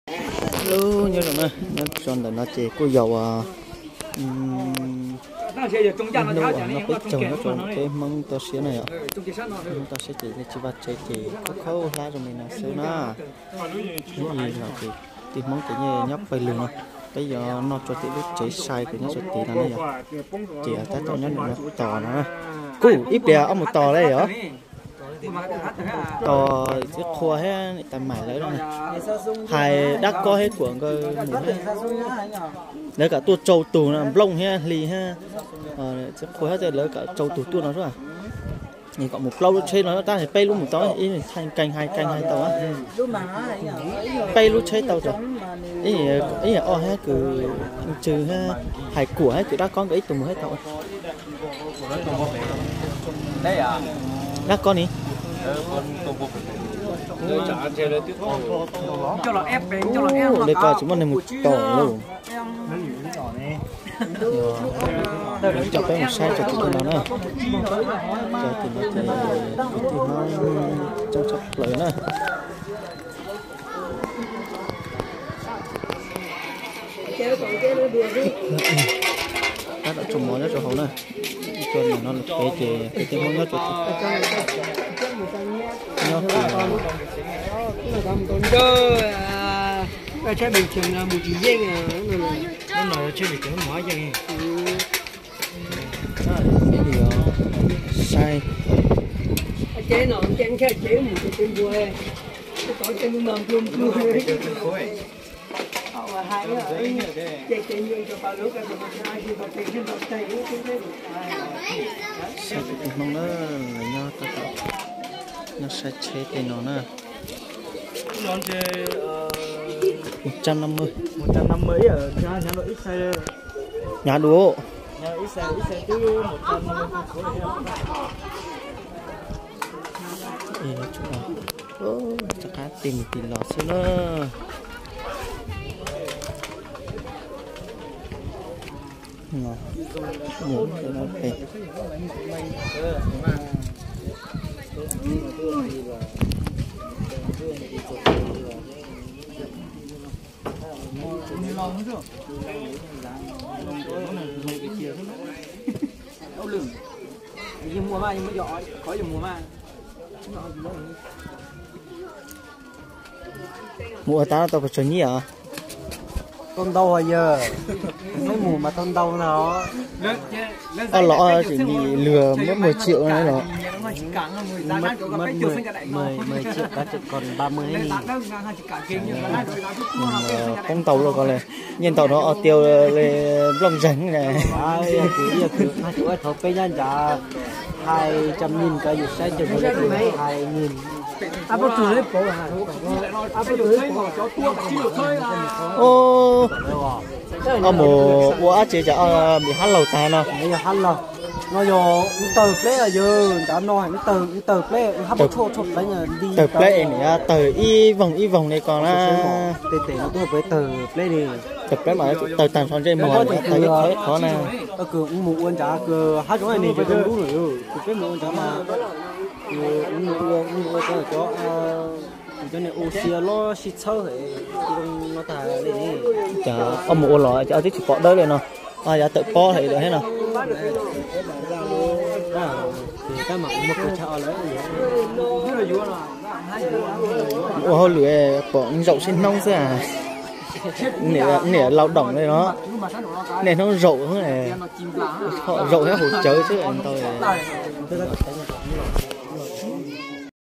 Nyob zoo na, nyob rau ntawm no ces kuj yog hnub no peb caug nyob rau peb Hmoob toj siab na yom. Hmoob toj siab ces tsis vaj tsev ces khaub khaub hlab zoo li no xwb na. Hnub i los ces tij Hmoob ces nyob pawg lug no, peb yuav noj rau tim lub tsev sai kuv nyob rau tid no na yom. Ces tab tom nyob ntawm no tos no. Kuj ib pliag ob mus tos lawm yom. Tos txiv qhua thiab niam tais Maim lawv no. Hais Dab Kob thiab Kuam nkawd mus thiab. Lawv kam tuaj tsau tus no, Nplooj thiab Hli thiab txiv qhua thiab lawv kam tsau tus tuaj no xwb. Kom mus plaub lub tsheb no tab sis peb lub mus tau, ib nkees hais nkees hais tau. Peb lub tsheb tau tas. Ib yam ob thiab kws Ntsws thiab hais Kuam thiab kws Dab Kob nkawd ib tug mus thiab tau. Dab Kob ni. Li ko tsis muaj neeg mus tos lauj. Lawv coj peb mus saib cov tim no na. Cov tim no ces kwv tij Hmoob coob tshaj plaws na. Tab tom tsau mov nyob rau hauv na. Cov no lawm pem ces kwv tij Hmoob nyob rau tim, nyob tim saib. Saib kwv tij Hmoob na, lawv nyob tab tom nyob saib tsheb tej no na. Một trăm năm mươi. Hnyav dua. Rov qab tig mus tig los xwb na. Mus ua tab tau pes tsawg nyiaj os? Tau ntau os yawg, peb mus mas tau ntau na. Ob los ob tseem li luag muab mười triệu no los. Mười triệu cá chục còn ba mươi ni. Poob ntau luaj ko le, nyiaj ntau no o tiav le nplooj zeeg na. Yog kws, yog kws, thaum peb nyob nrad hai trăm nghìn ka yus saib chawg hai nghìn. Ob mus ua dab tsi cas mim hab laug tag no? Yog hab laug no yog ub tawg pleb yawg, nrad no ub tawg, ub tawg pleb, hab tawg pleb, tawg ib voog ib voog li ko na. Tej tes no tuaj peb tawg pleb li. Tawg pleb mas tawg tag nrho ntsej muag, tawg ib qhov ib qhov na. Kws mus ua nrad kws hab zoo ni, kws peb mus ua nrad mas ua, ua cov, cov niag ua sia los sib txhawb no tag li. Cas ob mus ua los ces ob twb tsis pom dawb li no. Yav tawm pob hais lawm thiab no. Ua hauj lwm pom zaum sib hnub xwb. Niam laus doom li no, niaj hnub zaum, zaum thiab haus cawv xwb ntau.